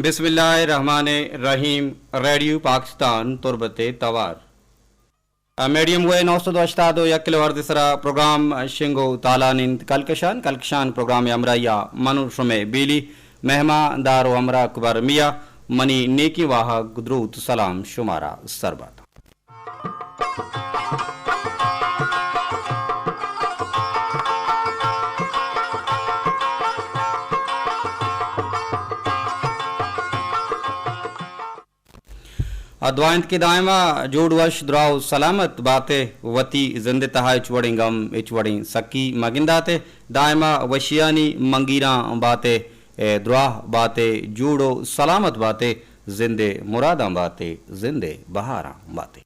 بسم اللہ الرحمن الرحیم۔ ریڈیو پاکستان تربت توار، میڈیم ویو نو سد و ہشتاد و یک کلو ہرتز سرا پروگرام شنگ و تالان انت۔ کلکشان، کلکشان پروگرام ہمراہیا من و شمے بیلی، مہمان دار و ہمراہ اکبر میاں۔ منی نیکیں واہگ، دروت، سلام شمارا سر بات۔ آ دعا انت کہ دائما جوڑ وش، دراہ و سلامت باتے، وتی زند تہا ہچ وڑیں غم، ہچ وڑیں سکی مگنداتے، دائما وشیانی منگیراں باتے، اے دراہ باتے، جوڑ و سلامت باتے، زندے مراداں باتے، زندے بہاراں باتے۔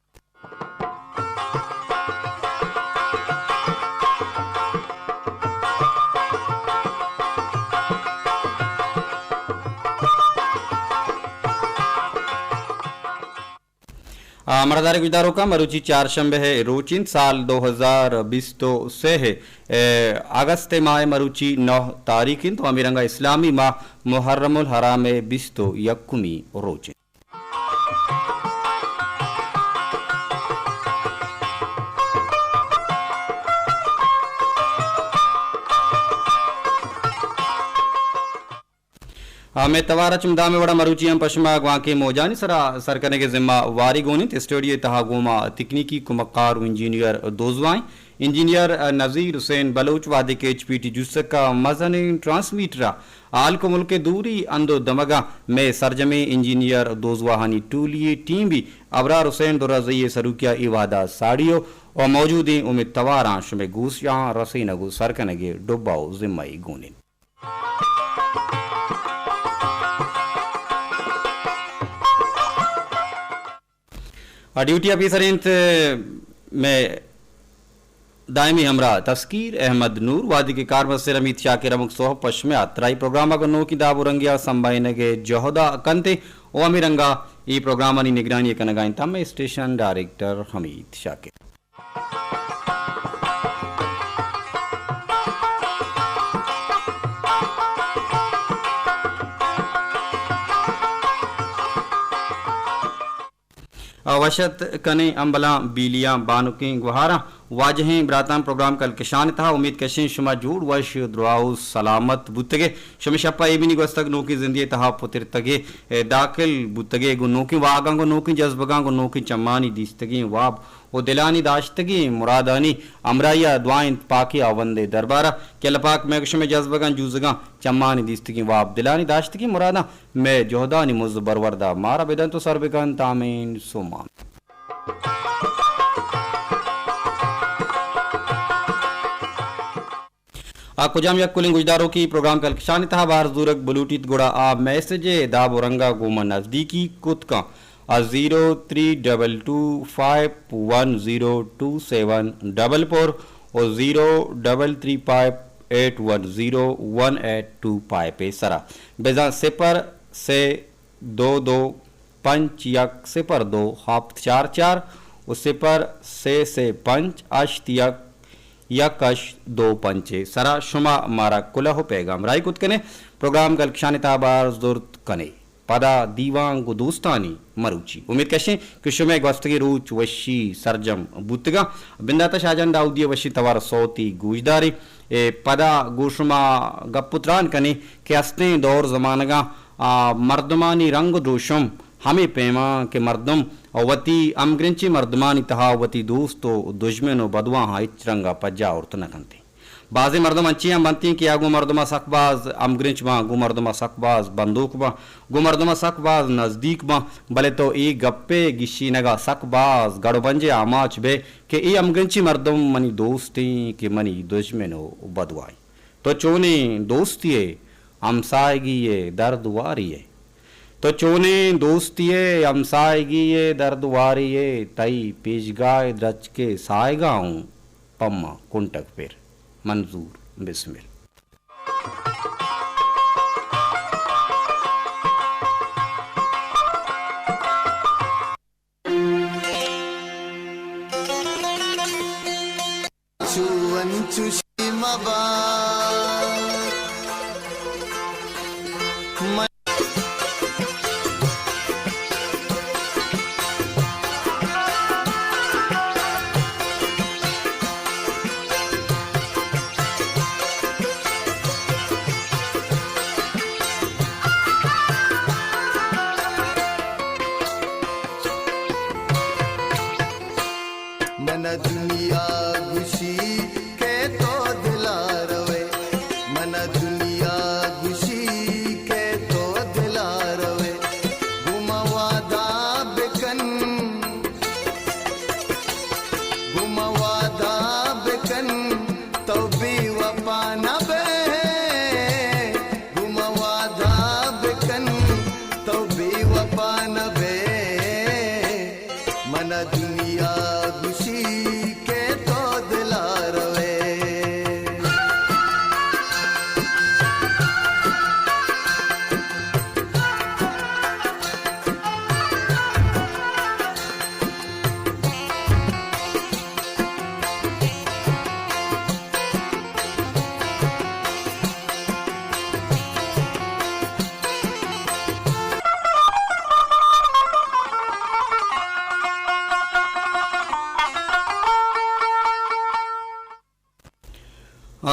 آ، مردار گوشداروکاں، مروچی چارشنبہ ء روچ انت، سال دو ہزار بیست و سے ء، اے، اگست ماہ ء مروچی نو تاریخ انت و ہمے رنگا اسلامی ماہ محرم الحرام ء بیست و یکمی روچ انت۔ آ، مئے توار ء چم دامے وڑا مروچی ہم پشما گوانکیں موجانی سرا سر کنگ ء ذمہ واری گون انت۔ اسٹوڈیو ء تہا گوما تکنیکی کمکار و انجینئر دوزواہ انت۔ انجینئر نذیر حسین بلوچ وہدے کہ ایچ پی ٹی جوسک ء مزنیں ٹرانسمیٹر ء ہالک و ملک ء دوری ہند و دمگاں مئے سرجمیں انجینئر دوزواہانی ٹولی ء ٹیم بی ابرار حسین درازئی ء سروکی ء اے وہد ء ساڑی و، و موجودیں امیت تواراں شمئے گوشاں رسینگ و سر کنگ ء ڈبہ و ذمہ ء گون انت۔ آ، ڈیوٹی آفیسر انت مئے دائمی ہمراہ تسکیر احمد نور، وہدے کہ کارمستر حمید شاکر ہمک سہب پشمے آترائی پروگرام ء گوں نوکیں داب و رنگے ء سمبھائینگ ء جہد ء کنت و ہمے رنگ ء اے پروگرامانی نگرانی ء کنگ ء انت مئے اسٹیشن ڈائریکٹر حمید شاکر۔ آ، وش اتک کنیں امبلاں، بیلیاں، بانکیں گوہاراں، واجہیں براتاں، پروگرام کلکشان ء تہا۔ امید کشیں شما جوڑ وش، دراہ و سلامت بوتگے۔ شمے شپ ء ایمنی گوستگ، نوکیں زندی ء تہا پترتگے، اے، داخل بوتگے، گوں نوکیں واہگاں، گوں نوکیں جذبگاں، گوں نوکیں چمانی دیستگیں واب و دلانی داشتگیں مرادانی ہمراہی ء دعا انت پاکیں ہاوند ء دربار ء کہ اللہ پاک مئے گوں شمئے جذبگاں، جوزگاں، چمانی دیستگیں واب، دلانی داشتگیں مراداں مئے جہدانی مز و برورد ء مارا بدنت و سر بکنت۔ آمین ثم آمین۔ آ کجام یک کلیں گوشداروکے پروگرام کلکشانی تہا بہر زورگ بلوٹیت، گڑا آ میسج ء داب و رنگ ء گوں ما نزدیکی کت کن۔ آ zero three double two five one zero two seven double four و zero double three five eight one zero one eight two five ء سرا، بزاں صفر سے دو دو پنچ یک صفر دو ہفت چار چار و صفر سے سے پنچ ہشت یک یک ہشت دو پنچ ء سرا شما مارا کلہ و پیغام راہی کت کنے، پروگرام گلکشانی تہا بہر زرت کنے۔ پدا دیوان گوں دوستانی مروچی۔ امید کشیں کہ شمئے گوستگیں روچ وشی سرجم بوتگاں۔ بندات ء شاہجان داؤدی ء وشیں توار ء سوتی گوشداریں۔ اے پدا گوں شما گپ و تران کنیں کہ ہستیں دور زمانگاں، آ، مردمانی رنگ و دروشم ہمے پیما کہ مردم وتی ہمگرنچیں مردمانی تہا وتی دوست و دژمن و بدواہاں ہچ رنگ ء پجا آورت نہ کنت۔ بازیں مردم انچیں ہم بنت کہ آ گوں مردم ء سک باز ہمگرنچ باں، گوں مردم ء سک باز بندوک باں، گوں مردم ء سک باز نزدیک باں، بلے تو اے گپ ء گیشینگ ء سک باز گڑ و بنج ء آماچ بئے کہ اے ہمگرنچیں مردم منی دوست ایں کہ منی دژمن و بدواہ ایں۔ تو چونیں دوستی ئے، ہمساہگی ئے، درد واری ئے۔ تو چونیں دوستی ئے، ہمساہگی ئے، درد واری ئے، تئی پیشگاہ ء درچک ء ساہگ ء اوں پما کنٹگ پر۔ منظور بسمل۔ چو انچوشی مبا۔ من من ءَ دنیا گوشی کہ تو دل ءَ روئے، من ءَ دنیا گوشی کہ تو دل ءَ روئے، گوں ما وعدہ بکن، گوں ما وعدہ بکن، تو بے وفا نہ بئے، گوں ما وعدہ بکن، تو بے وفا نہ بئے۔ من ءَ دنیا گوشی کہ تو دل ءَ روئے۔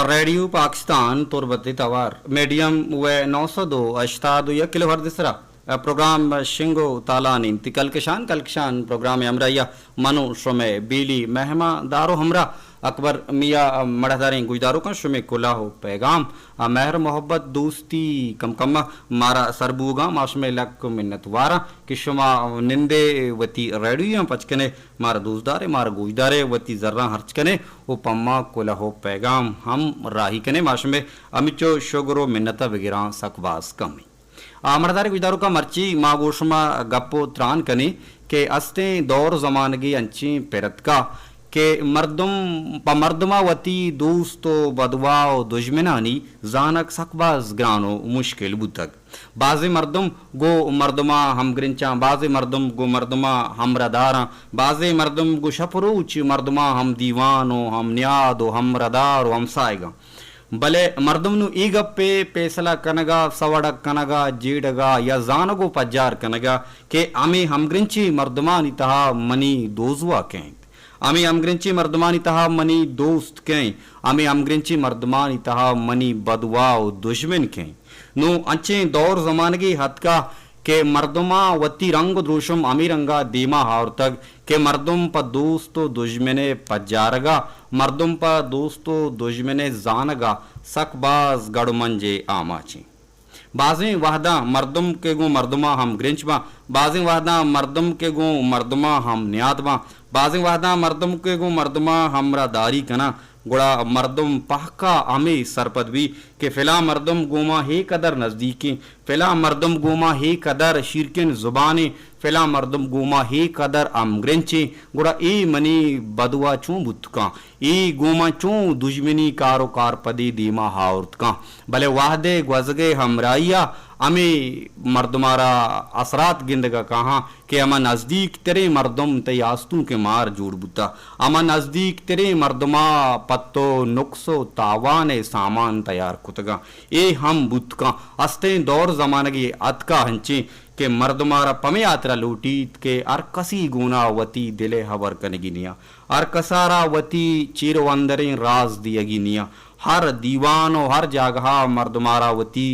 ریڈیو پاکستان تربت ءِ توار میڈیم ویو نو سد و ہشتاد و یک کلو ہرتز ءِ سرا پروگرام شنگ و تالان انت۔ کلکشان، کلکشان پروگرام ءِ ہمراہی ءَ من و شمئے بیلی مہمان دار و ہمراہ اکبر میاں۔ مڑاہداریں گوشداروکاں، شمئے کلوہ و پیغام ءَ مہر، محبت، دوستی کم کم ءَ مارا سر بوگاں۔ ما شمئے لک منت واراں کہ شما نندے وتی ریڈیویاں پچ کنے، مارا دوست دارے، مارا گوشدارے، وتی زراں ہرچ کنے و پہ ما کلوہ و پیغام ہم راہی کنے۔ ما شمئے ہمینچو شگر و منت ءَ بگراں سک باز کم انت۔ آ، مڑاہداریں گوشداروکاں، مرچی ما گوں شما گپ و تران کنیں کہ استیں دور زمانگے انچیں پر اتکا کہ مردم پہ مردما وتی دوست و بدواہ و دژمنانی زانگ سک باز گران و مشکل بوتگ۔ بازیں مردم گوں مردماں ہمگرنچاں، بازیں مردم گوں مردماں ہمراہداراں، بازیں مردم گوں شپ و روچ مردماں ہم دیوان و ہم نیاد و ہمراہدار و ہمساہگاں۔ بلے مردم نوں اے گپے پیسلہ کنگا، سوڑگ کنگا، جیڑگا یا زانگ و پجار کنگا کہ ہمے ہمگرنچیں مردمانی تہا منی دوزواہ کئے انت، ہمے ہمگرنچیں مردمانی تہا منی دوست کئے انت، ہمے ہمگرنچیں مردمانی تہا منی بدواہ و دژمن کئے انت۔ نوں انچیں دور زمانگے اتکا کہ مردماں وتی رنگ و دروشم ہمے رنگا دیما آورتگ کہ مردم پہ دوست و دژمن ءِ پجارگا، مردم پہ دوست و دژمن ءِ زانگا سک باز گڑ و منجے آماچ انت۔ بازیں وہداں مردم کہ گوں مردماں ہمگرنچ باں، بازیں وہداں مردم کہ گوں مردماں ہم نیاد باں، بازیں وہداں مردم کہ گوں مردماں ہمراہداری کناں، گڑا مردم پہکا ہمے سرپد بی کہ فلاں مردم گوں ما اے قدر نزدیکیں، فلاں مردم گوں ما اے قدر شیرکن زبانیں، فلاں مردم گوں ما اے قدر ہمگرنچیں، گڑا اے منی بدواہ چون بوت کن، اے گوں ما چون دژمنی کار و کارپدے دیما آورت کن۔ بلے وہدے گوزگئے ہمراہیا ہمے مردمارا اثرات گندگا کاہاں کہ ہما نزدیک تریں مردم تئی آستونک ءِ مار جوڑ بوتا، ہما نزدیک تریں مردما پہ تو نقص و تاوان ءِ سامان تیار کتگاں۔ اے ہم بوت کن، استیں دور زمانگے اتکا انچیں کہ مردمارا پمے ہاترا لوٹیت کہ ہر کسی گونا وتی دل ءِ ہبر کنگی نیا، ہر کسارا وتی چیر و اندریں راز دیگی نیا، ہر دیوان و ہر جاگہا مردمارا وتی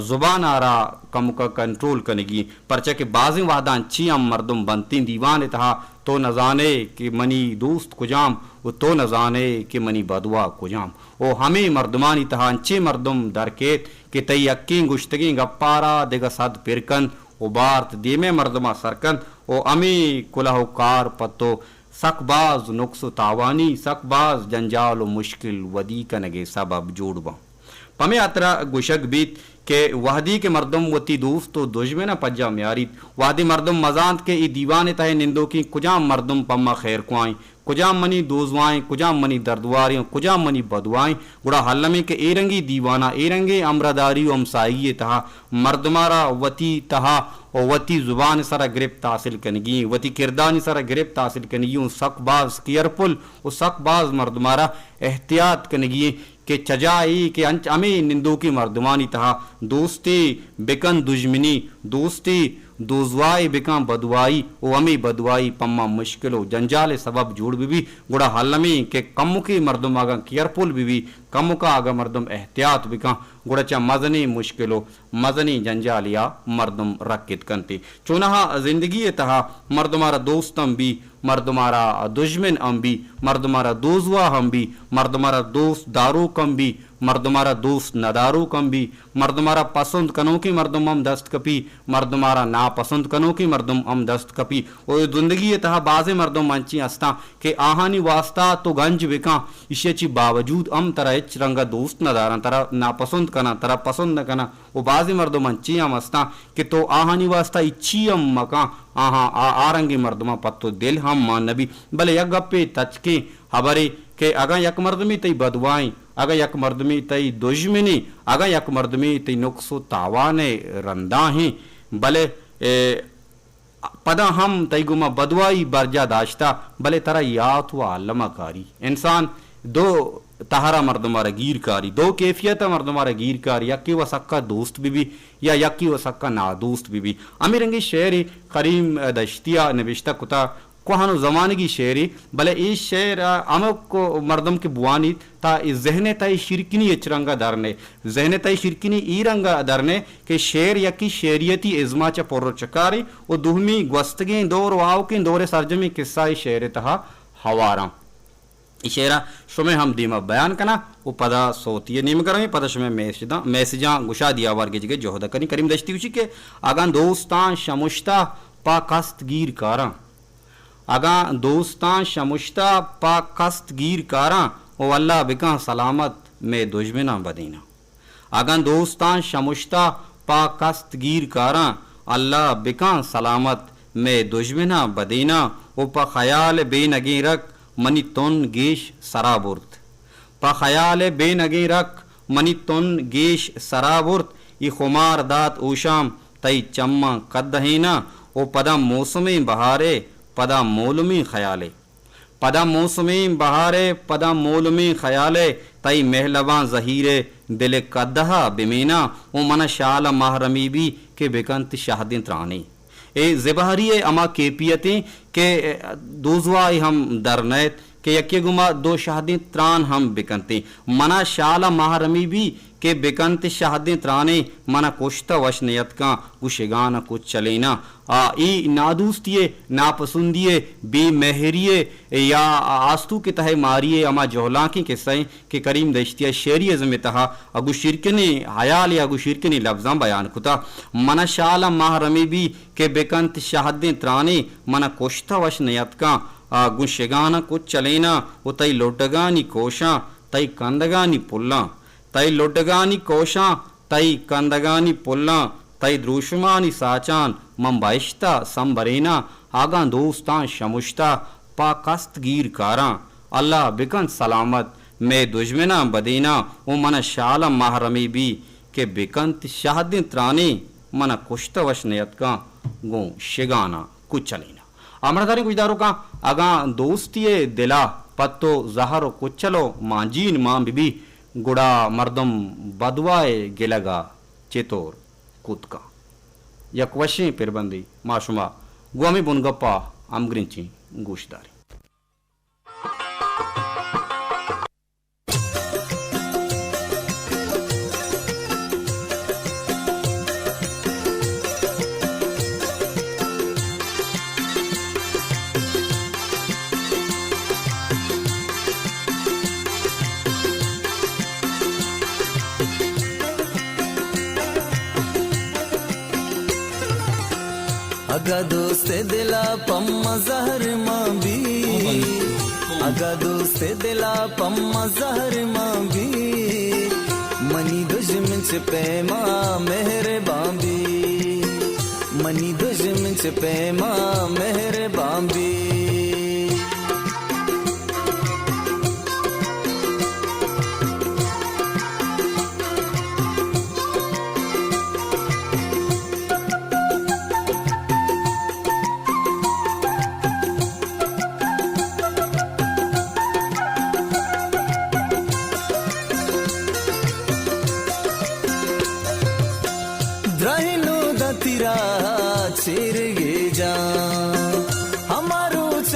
زبان ءَ را کمکا کنٹرول کنگی، پرچا کہ بازیں وہداں انچیں ہم مردم بنتیں دیوان ءِ تہا تو نزانے کہ منی دوست کجام و تو نزانے کہ منی بدواہ کجام۔ و ہمے مردمانی تہا انچیں مردم در کیت کہ تئی یکیں گوشتگیں گپا را دگہ صد پر کنت و بارت دیمے مردما سر کنت و ہمے کلہ و کار پہ تو سک باز نقص و تاوانی، سک باز جنجال و مشکل ودی کنگے سبب جوڑ باں۔ پمے ہاترا گوشگ بیت کہ وہدے کہ مردم وتی دوست و دژمن ء پجا میاریت، وہدے مردم مزانت کہ اے دیوان ء تہ ء نندوکیں کجام مردم پہ ما خیرخواہیں، کجام منی دوزواہیں، کجام منی دردواریں و کجام منی بدواہیں، گڑا المیں کہ اے رنگیں دیوان ء، اے رنگیں ہمراہداری و ہمساہگی ء تہا مردم ء را وتی تہا و وتی زبان ء سرا گرپت حاصل کنگی ایں، وتی کردانی سرا گرپت حاصل کنگی ایں و سک باز کیئرفل و سک باز مردم ء را احتیاط کنگی ایں۔ کہ چجا اے کہ انچ ہمے نندوکیں مردمانی تہا دوستے بکن دژمنی، دوستے دوزواہے بکن بدواہی و ہمے بدواہی پما مشکل و جنجال ء سبب جوڑ بہ بی، گڑا المیں کہ کمکے مردم اگاں کیئرفل بہ بی، کمکا اگاں مردم احتیاط بکن، گڑا چہ مزنیں مشکل و مزنیں جنجالے آ مردم رکت کنت۔ چوناہا زندگی ء تہا مردم ء را دوست ہم بی، مردم ءَ را دژمن ہم بی، مردم ءَ را دوزواہ ہم بی، مردم ءَ را دوست داروک ہم بی، مردم ءَ را دوست نداروک ہم بی، مردم ءَ را پسند کنوکیں مردم ہم دست کپی، مردم ءَ را ناپسند کنوکیں مردم ہم دست کپی۔ و زندگی ءِ تہا بازیں مردم انچیں ہستاں کہ آہانی واسطہ تو گنج بکن، ایشی ءَ چی باوجود ہم ترا ہچ رنگ ءَ دوست نداراں، ترا ناپسند کناں، ترا پسند نہ کناں۔ و بازیں مردم انچیں ہم ہستاں کہ تو آہانی واسطہ ہچی ہم مکن، آہاں آ، آ رنگیں مردماں پہ تو دل ہم مان نہ بی۔ بلے یک گپے تچکیں ہبرے کہ اگاں یک مردمے تئی بدواہیں، اگاں یک مردمے تئی دژمنے، اگاں یک مردمے تئی نقص و تاوان ءِ رنداہیں، بلے، اے، پدا ہم تئی گوما بدوائی برجا داشتہ، بلے ترا یات و الم ءَ کاری۔ انسان دو تہر ءَ مردم ءَ را گیر کاری، دو کیفیت ءَ مردم ءَ را گیر کاری، یکے و سکا دوست بہ بی یا یکے و سکا نادوست بہ بی۔ ہمے رنگیں شعرے کریم دشتی ءَ نبشتہ کتہ، کوہن و زمانگی شعرے، بلے اے شعر ءَ ہمک مردم کہ بوانیت، تا اے ذہن ءِ تہ ءَ شیرکنی ہچ رنگ ءَ در نئے۔ ذہن ءِ تہ ءَ شیرکنی اے رنگ ءَ در نئے کہ شعر یکے شعریتی ازم ءَ چہ پر و چکاریں و دومی گوستگیں دور و آؤکیں دور ءِ سرجمیں قصہ ءَ شعر ءِ تہا ہواراں۔ اے شعر ءَ شمئے ہم دیم ءَ بیان کناں و پدا سوتی ءِ نیمگ ءَ رویں، پدا شمئے میسجاں، میسجاں گشادی آوار گیجگ ءِ جہد ءَ کنیں۔ کریم دشتی گوشی کہ اگاں دوستاں شمشتہ پہ کست گیر کاراں، اگاں دوستاں شمشتہ پہ کست گیر کاراں، او اللہ بکن سلامت مئے دژمناں بدیناں۔ اگاں دوستاں شمشتہ پہ کست گیر کاراں، اللہ بکن سلامت مئے دژمناں بدیناں۔ او پہ خیال بینگیں رک منی تن گیش سرا برت۔ پہ خیال بینگیں رک منی تن گیش سرا برت۔ اے خمار دات اوشام تئی چماں کدہیناں۔ او پدا موسمیں بہارے، پدا مولمیں خیالے۔ پدا موسمیں بہارے، پدا مولمیں خیالے، تئی مہلباں زہیرے دل کدہا بمیناں۔ او من شال محرمی بی کہ بکنت شہدیں ترانے۔ اے زبہری ءِ ہما کیپیتیں کہ دوزواہے ہم در نئیت کہ یکے گوما دو شہدیں تران ہم بکنتیں۔ منا شال ءَ محرمی بی کہ بکنت شہدیں ترانے، منا کشتہ وش نیتکاں گوں شگان ءَ کچلیناں۔ آ، اے نادوستی ءِ، ناپسندی ءِ، بے مہری ءِ یا آستونک ءِ تہ ءَ ماری ءِ ہما جہلانکیں قصہ ایں کہ کریم دشتی ءَ شعری ازم ءِ تہا گوں شیرکنیں ہیال یا گوں شیرکنیں لبزاں بیان کتہ۔ من شال ءَ محرمی بی کہ بکنت شہدیں ترانے، من کشتہ وش نیتکاں، آ، گوں شگاناں کچلیناں و تئی لڈگانی کوشاں، تئی کندگانی پلاں، تئی لڈگانی کوشاں، تئی کندگانی پلاں، تئی دروشمانی ساچان، من بہشت ءَ سمبریناں۔ اگاں دوستاں شمشتہ پہ کست گیر کاراں، اللہ بکنت سلامت مئے دژمناں بدیناں۔ او من شال ءَ محرمی بی کہ بکنت شہدیں ترانے، من کشتہ وش نیتکاں گوں شگاناں کچلیناں۔ ہمراہداریں گوشداروکاں، اگاں دوستی ءِ دل ءَ پہ تو زہر و کچل و مانجین مان بہ بی، گڑا مردم بدواہ ءِ گلگ ءَ چتور کت کن؟ یک وشیں پربندے، ما شما گوں ہمے بنگپ ءَ ہمگرنچیں، گوش داریں۔ اگاں دوست ءِ دل ءَ پہ ما زہر مان بی، اگاں دوست ءِ دل ءَ پہ ما زہر مان بی، منی دژمن چہ پیما مہربان بی، منی دژمن چہ پیما مہربان بی۔ درہنو داں تیرا چیرگے جان، ہما روچ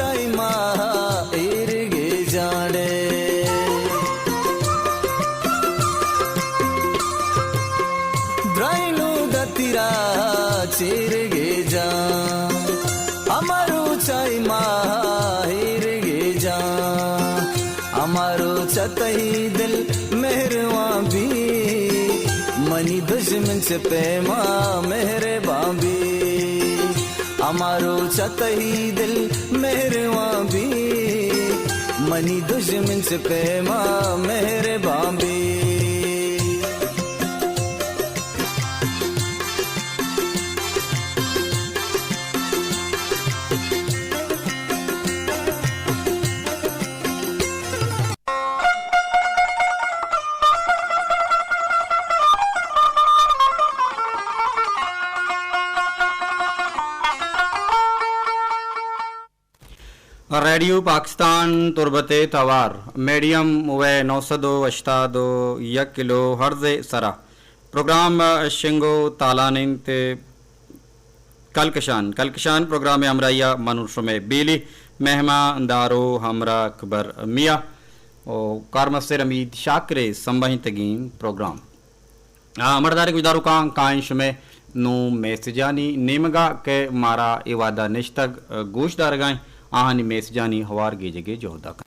تئی دل مہروان بی، منی دژمن چہ پیما مہربان بی۔ ہمارو چہ تئی دل مہروان بی، منی دژمن چہ پیما مہربان بی۔ ریڈیو پاکستان تربت ءِ توار، میڈیم ویو نو سد ءُ ہشتاد ءُ یک کلو ہرٹز ءِ سرا پروگرام شنگ ءُ تالان انت۔ کلکشان، کلکشان پروگرام ءِ ہمراہی ءَ من شمئے بیلی مہمان دارو ہمراہ اکبر میاں ءُ کارمستر حمید شاکر ءِ سمبہینتگیں پروگرام۔ آ، مڑداریں گوشداروکاں، کائیں شمئے نوں میسجانی نیمگا کہ مارا اے وہدا نشتگ، آ، گوش دارگائیں، آہانی میسجانی ہوار گیجگے جہدا کن۔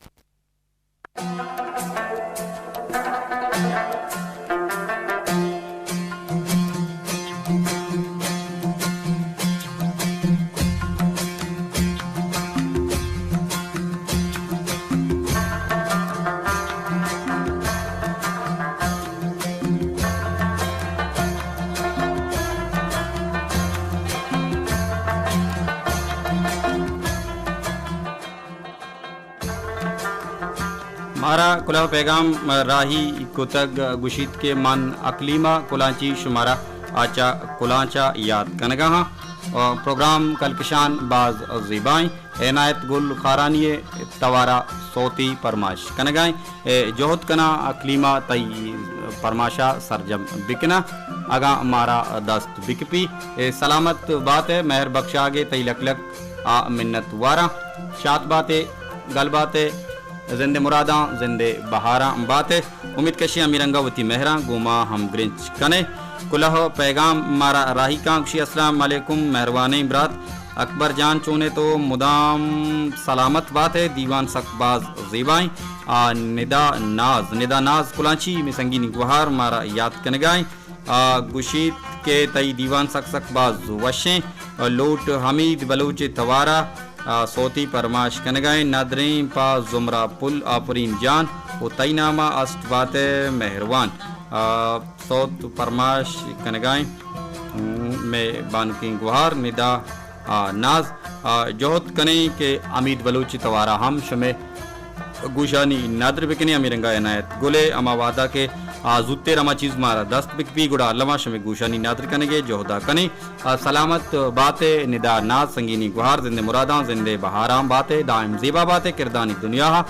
مارا کلوہ پیغام راہی کتگ، گوشیت کہ من اقلیمہ کلانچی شمارا آ چہ کلانچا یات کنگا ہاں۔ پروگرام کلکشان باز زیبائیں۔ عنایت گل خارانی ءِ توارا صوتی پرماش کنگائیں۔ اے جہد کناں اقلیما تئی پرماشا سرجم بکناں، اگاں مارا دست بکپی۔ اے سلامت بات ئے، مہر بخشاگ ءِ تئی لک لک آ منت واراں۔ شات بات ئے، گل بات ئے، زند ءِ مراداں، زند ءِ بہاراں بات ئے۔ امیت کشیں ہمے رنگا وتی مہراں گوں ما ہم گرنچ کن ئے۔ کلوہ پیغام مارا راہی کاں، گوشی، السلام علیکم مہروانیں برات اکبر جان، چون ئے تو؟ مدام سلامت بات ئے، دیوان سک باز زیبائیں۔ آ، ندا ناز، ندا ناز کلانچی، مئے سنگینیں گوہار مارا یات کنگائیں۔ آ، گوشیت کہ تئی دیوان سک سک باز وشیں۔ لوٹ حمید بلوچ ءِ توارا، آ، صوتی پرماش کنگائیں۔ ندریں پہ زمرہ پل آفرین جان ءُ تئی ناما است بات ئے مہروان۔ آ، صوت پرماش کنگائیں۔ ہم، مئے بانکیں گوہار ندا، آ، ناز، آ، جہد کنیں کہ حمید بلوچ ءِ توارا ہم شمئے گوشانی ندر بکنیں۔ ہمے رنگا عنایت گل ءِ، ہما وہدا کہ آ زوتر ہما چیز مارا دست بکپی، گڑا الما شمئے گوشانی ندر کنگے جہدا کنیں۔ آ، سلامت بات ئے ندا ناز، سنگینیں گوہار، زند ءِ مراداں، زند ءِ بہاراں بات ئے، دائم زیبا بات ئے، کردانی دنیا ءَ۔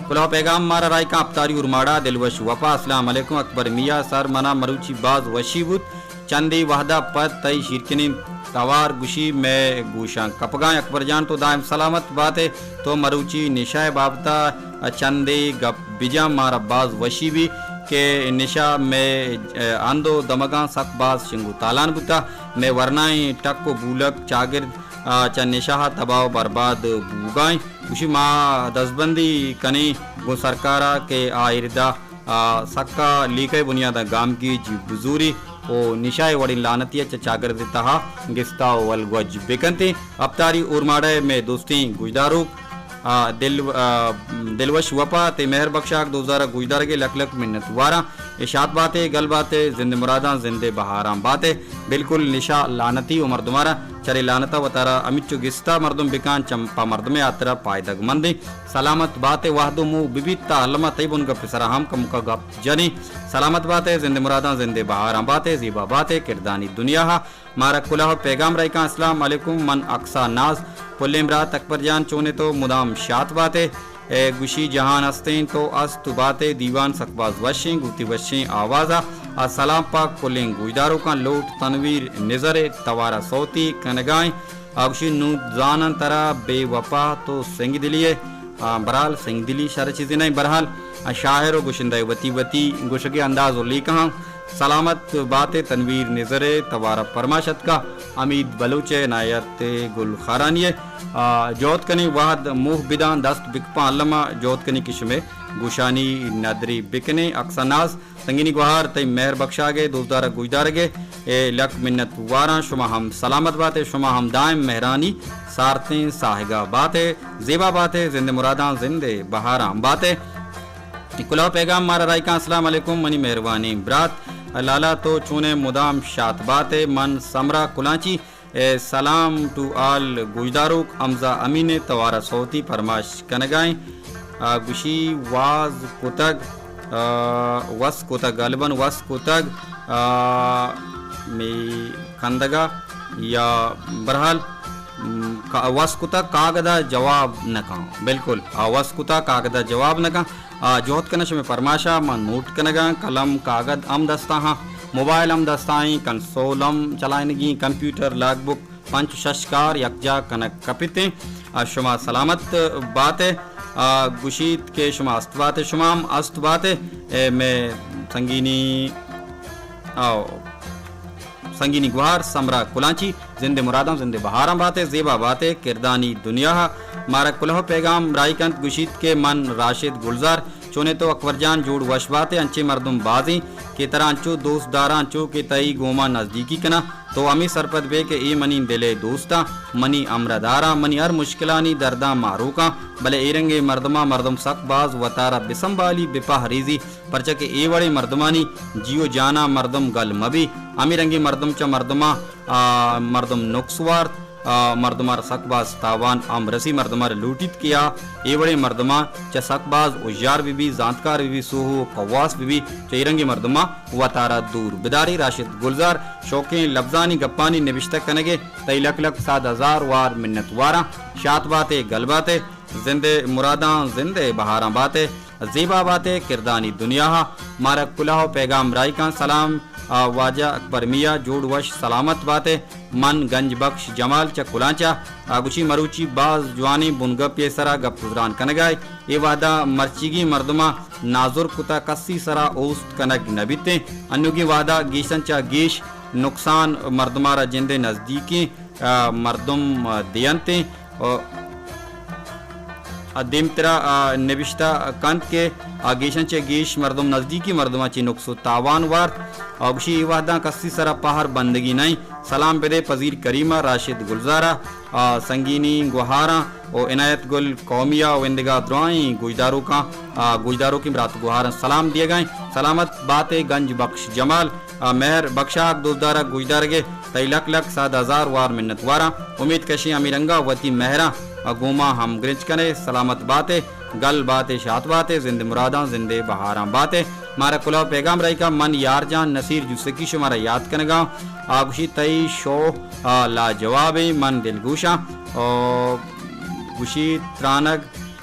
کلوہ پیغام مارا راہی کاں اپتاری اورماڑا، دلوش وپا، السلام علیکم اکبر میاں، سر منا مروچی باز وشی بوت، چندے وہدا پد تئی شیرکنیں توار گوشی مئے گوشاں کپگائیں۔ اکبر جان تو دائم سلامت بات ئے، تو مروچی نشہ ءِ بابتا چندے گپ بجاں، مارا باز وشی بی کہ نشہ مئے ہند ءُ دمگاں سک باز شنگ ءُ تالان بوتا، مئے ورنائیں ٹک ءُ بولگ چاگرد آ، چہ نشہ ءَ تباہ ءُ برباد بوگا انت۔ گوشی ما دزبندی کنیں گوں سرکار ءَ کہ آ ایردا، آ، سکا لیکہ ءِ بنیاد ءَ گامگیج بزوری ءُ نشہ ءِ وڑیں لعنتی ءَ چہ چاگرد ءِ تہا گستا ءُ ولگوج بکنت۔ اپتاری اورماڑہ ءِ مئے دوستیں گوشداروک، آ، دل، آ، دلوش وپا تئی مہر بخشاک دوزارا گوشدارگ ءِ لک لک منت واراں۔ اے شات بات ئے، گل بات ئے، زند ءِ مراداں، زند ءِ بہاراں بات ئے۔ بالکل نشہ لعنتی ءُ مردمارا چرے لعنتا وتارا ہمینچو گستا مردم بکاں چم پہ مردم ءِ ہاترا پائدگ مندیں۔ سلامت بات ئے، وہد ءُ موہ ببیت تا الما تئی بنگپ ءِ سرا ہم کمکا گپ جنیں۔ سلامت بات ئے، زند ءِ مراداں، زند ءِ بہاراں بات ئے، زیبا بات ئے، کردانی دنیا ءَ۔ مارا کلوہ ءُ پیغام راہی کاں، السلام علیکم، من اقصی ناز، پلیں برات اکبر جان چون ئے تو؟ مدام شات بات ئے۔ اے گوشی جہان ہستیں تو است ءُ بات ئے، دیوان سک باز وشیں گوں وتی وشیں آوازا۔ آ سلام پہ کلیں گوشداروکاں، لوٹ تنویر نزر ءِ توارا صوتی کنگائیں۔ آ گوشی نوں زاناں ترا بے وپا تو سنگ دلی ئے۔ آ، برحال سنگ دلی شر چیزے نہ، برحال، آ، شاعر ءُ گشندہ ءِ وتی وتی گشگ ءِ انداز ءُ لیکہاں۔ سلامت باتے تنویر نزر ءِ توار ءَ پرماش اتکا، حمید بلوچ ءِ عنایت گل خارانی ءِ، آ، جہد کنیں وہد موہ بداں دست بکپاں الما، جہد کنیں کہ شمے گوشانی ندری بکنیں۔ اکس ءَ ناز سنگینی گوہار تئی مہر بخشاگ ءِ دوستدار ءَ گوشدارگ ءِ، اے لک منت واراں۔ شما ہم سلامت بات ءِ، شما ہم دائم مہرانی سارتیں ساہگا بات ءِ، زیبا بات ءِ، زند ءِ مراداں زند ءِ بہاراں بات ءِ۔ کلوہ پیغام مارا رائیکاں، السلام علیکم منی مہروانیں برات لالا، تو چون ئے؟ مدام شات بات ئے۔ من سمرا کلانچی، اے سلام ٹو آل گوشداروک، حمزہ امین ءِ توار ءَ صوتی پرماش کنگائیں۔ آ، گوشی واز کتگ، آ، وس کتگ، غالباً وس کتگ، آ، می کندگا یا برحال، م، کا-، وس کتگ کاگد ءَ جواب نہ کن۔ بالکل، آ، وس کتگ کاگد ءَ جواب نہ کن۔ آ، جہد کناں شمے پرماشا، من نوٹ کنگاں، قلم کاگد ہم دستا ہاں، موبائل ہم دستا ایں، کنسول ہم چلائینگی، کمپیوٹر، لاگ بک، پنچ شش کار یکجا کنگ کپتیں۔ آ، شما سلامت بات ئے۔ آ، گوشیت کہ شما است بات ئے، شما ہم است بات ئے۔ اے مئے سنگینی، آ، سنگینی گوہار سمرا کلانچی، زند ءِ مراداں زند ءِ بہاراں بات ئے، زیبا بات ئے، کردانی دنیا ءَ۔ مارا کلوہ پیغام راہی کنت، گوشیت کہ من راشد گلزار، چون ئے تو اکبر جان؟ جوڑ وش بات ئے۔ انچیں مردم بازیں کہ ترا انچو دوست داراں، انچو کہ تئی گوما نزدیکی کناں۔ تو ہمے سرپد بئے کہ اے منی دل ءِ دوستاں، منی ہمراہ داراں، منی ہر مشکلانی درداں ماروکاں، بلے اے رنگیں مردماں مردم سک باز وتارا بسنبالی، بپہریزی، پرچا کہ اے وڑیں مردمانی جی و جانا مردم گل مبی۔ ہمے رنگیں مردم چہ مردماں، آ، مردم نقص وارت، آ، مردمارا سک باز تاوان ہم رسی۔ مردمارا لوٹیت کہ آ اے وڑیں مردماں چہ سک باز ہوشیار بہ بی، زانتکار بہ بی، سوہو و کواس بہ بی، چہ اے رنگیں مردماں وتارا دور بداری۔ راشد گلزار، شوکیں لبزانی گپانی نبشتہ کنگ ءِ تئی لک لک صد ہزار وار منت واراں۔ شات بات ئے، گل بات ئے، زند ءِ مراداں زند ءِ بہاراں بات ئے، زیبا بات ئے، کردانی دنیا ءَ۔ مارا کلوہ و پیغام راہی کن، سلام، آ، واجہ اکبر میاں، جوڑ وش سلامت بات ئے۔ من گنج بخش جمال چہ کلانچ ءَ۔ آ، گوشی مروچی باز جوانیں بنگپے ءِ سرا گپ و تران کنگ ءَ اے۔ اے وہدا مرچیگیں مردماں نازرک کتہ، کسی سرا اوست کنگ نہ بیتیں۔ انوگیں وہدا گیشن چہ گیش نقصان مردمارا جند ءِ نزدیکیں، آ، مردم، آ، دینتیں۔ آ، آ، دیمترا، آ، نبشتہ کنت کہ آ گیشن چہ گیش مردم نزدیکیں مردماں چہ نقص و تاوان وارت۔ آ گوشی اے وہداں کسی سرا پہر بندگی نہ انت۔ سلام بدے پذیر کریم ءَ، راشد گلزار ءَ، آ، سنگینی گوہاراں و عنایت گل قومی ءَ و اندگہ درائیں گوشداروکاں، آ، گوشداروکیں برات گوہاراں سلام دیگائیں۔ سلامت بات ئے گنج بخش جمال، آ، مہر بخشاک دوستدارا گوشدارگ ءِ تئی لک لک صد ہزار وار منت واراں۔ امیت کشیں ہمے رنگا وتی مہراں، آ، گوما ہمگرنچ کن ئے۔ سلامت بات ئے، گل بات ئے، شات بات ئے، زند ءِ مراداں زند ءِ بہاراں بات ئے۔ مارا کلوہ پیغام رہی کا، من یار جان نصیر جوسکی شمارا یاد کنگاں۔ آ گوشی تئی شو، آ، لاجواب ایں، من دلگوشاں۔ آ، گوشی ترانگ،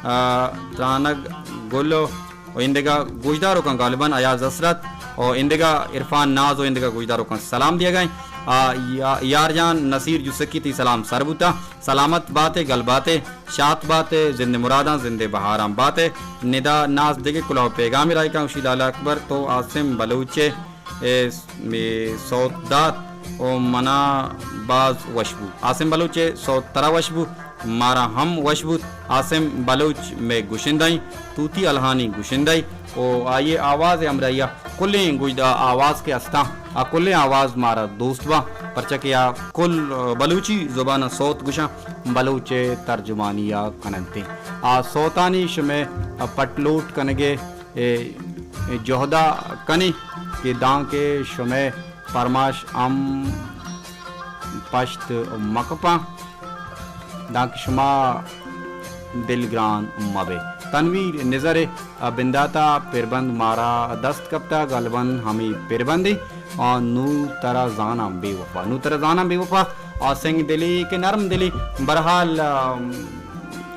آ، ترانگ گل و ایندگہ گوشداروکاں غالباً ایاز حسرت و ایندگہ عرفان ناز و ایندگہ گوشداروکاں سلام دیگائیں۔ آ، یا-، یار جان نصیر جوسکی تئی سلام سر بوتا۔ سلامت بات ئے، گل بات ئے، شات بات ئے، زند ءِ مراداں زند ءِ بہاراں بات ئے۔ ندا ناز دگہ کلوہ پیغامے رہی کن، گوشی لالا اکبر تو عاصم بلوچ ءِ، اے، اے سوت دات و منا باز وش بوت۔ عاصم بلوچ ءِ سوت ترا وش بوت، مارا ہم وش بوت۔ عاصم بلوچ مئے گشندہ ایں، توتی الہانی گشندہ ایں و آئی ءِ آواز ءِ ہمراہی ءَ کلیں گوشدہ آواز کہ استاں، آ کلیں آواز مارا دوست باں، پرچا کہ آ کل، آ، بلوچی زبان ءَ سوت گوشاں، بلوچ ءِ ترجمانی ءَ کننت۔ آ سوتانی شمئے، آ، پٹ لوٹ کنگ ءِ، اے، اے جہد ءَ کنیں کہ دانکہ شمئے پرماش ہم پشت مکپاں، دانکہ شما دلگران مبے۔ تنویر نزر ءِ بندات ءَ پربند مارا دست کپتگ، غالباً ہمے پربندے۔ آ، نوں ترا زاناں بے وفا، نوں ترا زاناں بے وفا، آ سنگ دلے کہ نرم دلے، برحال، آ،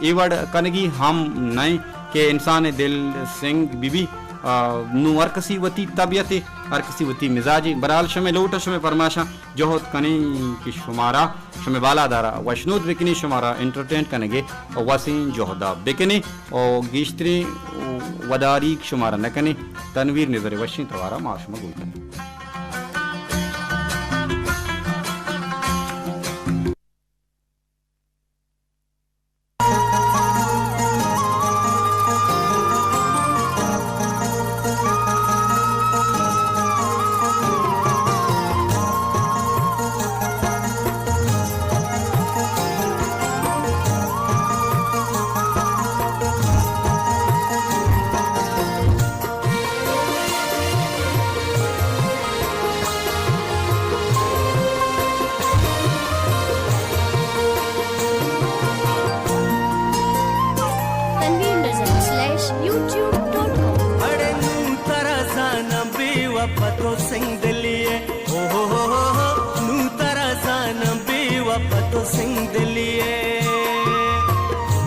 اے وڑ کنگی ہم نئیں کہ انسان ءِ دل سنگ بہ بی۔ آ، نوں ہر کسی وتی طبیعتے، ہر کسی وتی مزاجے۔ برحال شمئے لوٹ ءُ شمئے پرماشاں جہد کنیں کہ شمارا، شمئے بالادارا وشنود بکنیں، شمارا انٹرٹین کنگے ءُ وسیں جہدا بکنیں ءُ گیشتریں وداریگ شمارا نہ کنیں۔ تنویر نزر ءِ وشیں توارا ما شما گوش داریں۔ پہ تو سنگ دلی ئے، او ہو ہو ہو ہو، نوں ترا زاناں بے وپا تو سنگ دلی ئے۔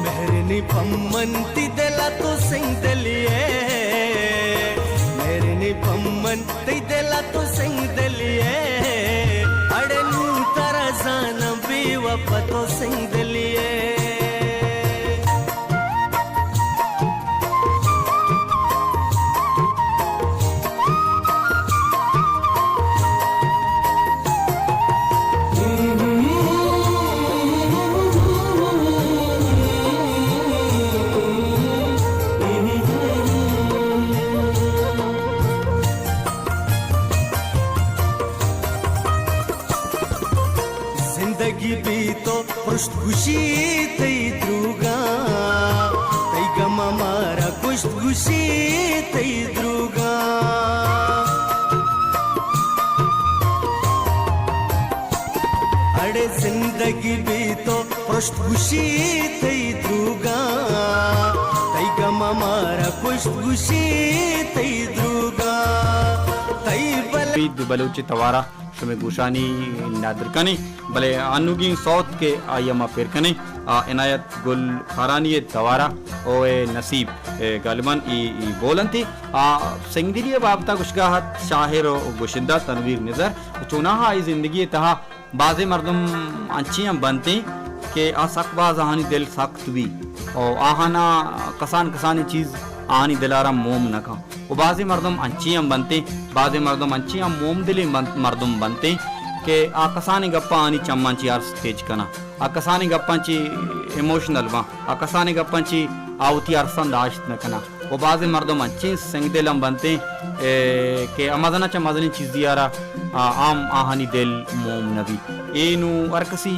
مہر نی پمن تئی دل ءَ تو سنگ دلی ئے، مہر نی پمن تئی دل ءَ تو سنگ دلی ئے۔ اڑے نوں ترا زاناں بے وپا تو سنگ دلی ئے۔ زندگی بی تو پرشت گوشی تئی دروگاں، تئی گم مارا کشت گوشی تئی دروگاں۔ اڑے زندگی بی تو پرشت گوشی تئی دروگاں، تئی گم مارا کشت گوشی تئی دروگاں۔ تئی بل عید بلوچ توارا شمئے گوشانی ندر کنیں، بلے انوگیں سوت کہ آئی ءَ ما پر کنیں، آ عنایت گل کارانی ءِ توارا او اے نصیب، اے غالباً ای، ای بول انت۔ آ سنگدلی ءِ بابت ءَ گوشگا ات شاعر و گشندہ تنویر نظر، چوناہا آئی زندگی ءِ تہا بازیں مردم انچیں ہم بنتیں کہ آ سک باز آہانی دل سخت بی و آہانا کسان کسانیں چیز آہانی دل ءَ را موم نہ کن۔ و بازیں مردم انچیں ہم بنتیں، بازیں مردم انچیں ہم موم دلیں بنت، مردم بنتیں کہ آ کسانیں گپاں آہانی چماں چی ارس تیچ کناں، آ کسانیں گپاں چی ایموشنل باں، آ کسانیں گپاں چی آ وتی ارساں داشت نہ کناں۔ و بازیں مردم انچیں سنگ دل ہم بنتیں، اے، کہ مزن ءَ چہ مزنیں چیزے ءَ را، آ، ہم آہانی دل موم نہ بیت۔ اے نوں ہر کسی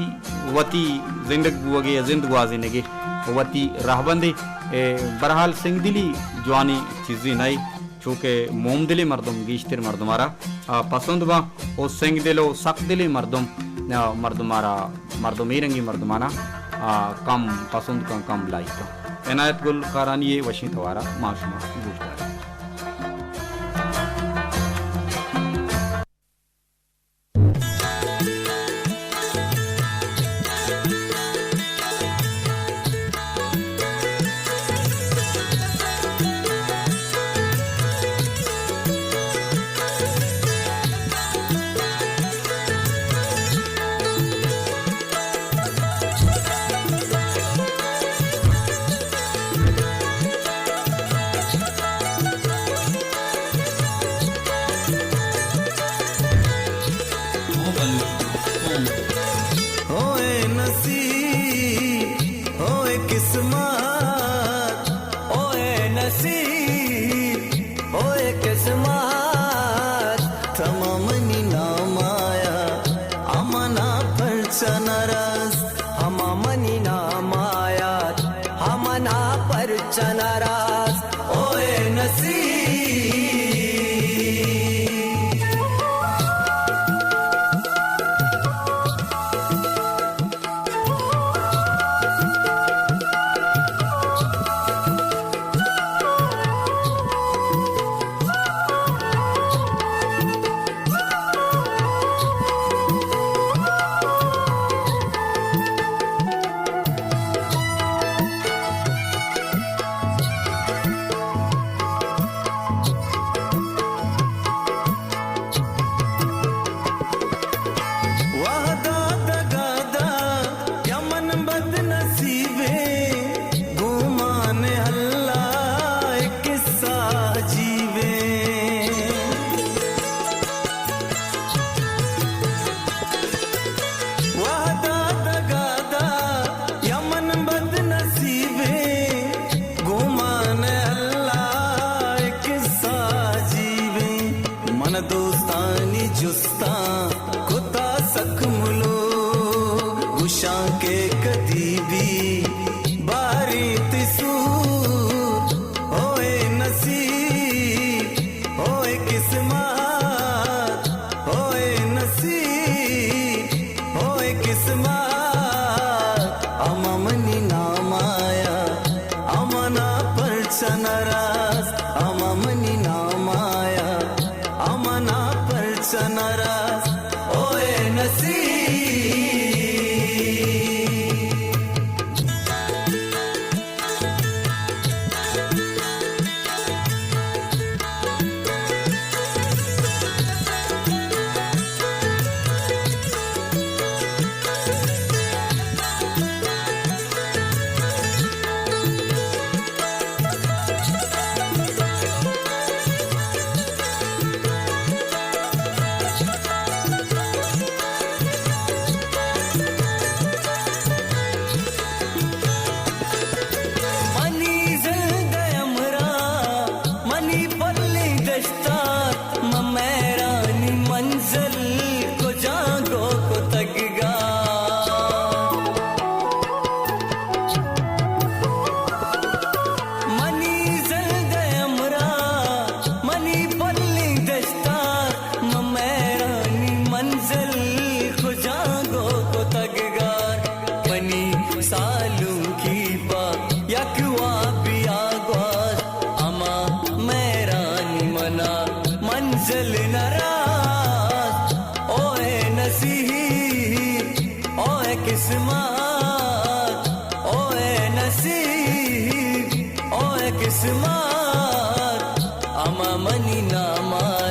وتی زندگ بوگے یا زند گوازینگے وتی رہبندے، اے، بہرحال سنگدلی جوانیں چیزے نہ، چونکہ موم دلیں مردم گیشتر مردم ءَ را، آ، پسند باں و سنگ دل و سخت دلیں مردم، آ، مردم ءَ را، مردم اے رنگیں مردمانا، آ، کم پسند کن، کم لائک کن۔ عنایت گل کارانی ءِ وشیں توارا ما شما گوش داریں۔ ہوئے نصیب، ہوئے قسمت، ہوئے نصیب، ہوئے قسمت، تمام منی نام آیا، امنا پرچہ نہ رست، ہما منی نام آیات، ہمنا پرچہ نہ راست، اوئے نصیب۔ وہدا دگادا یا من بد نصیبیں، گوں مان اللہ ءِ قصہ عجیبیں۔ وہدا دگادا یا من بد نصیبیں، گوں مان اللہ ءِ قصہ عجیبیں۔ من دوستانی جستاں کتا سک ملو، گشاں کہ کدی بی باریں تئی سور۔ ہوئے نصیب، ہوئے قسمت، ہوئے نصیب، ہوئے قسمت، ہما منی نام آیا، ہمنا پرچہ نہ راست، ہما منی نام آیا، ہما قسمت، ہما منی نام ءَ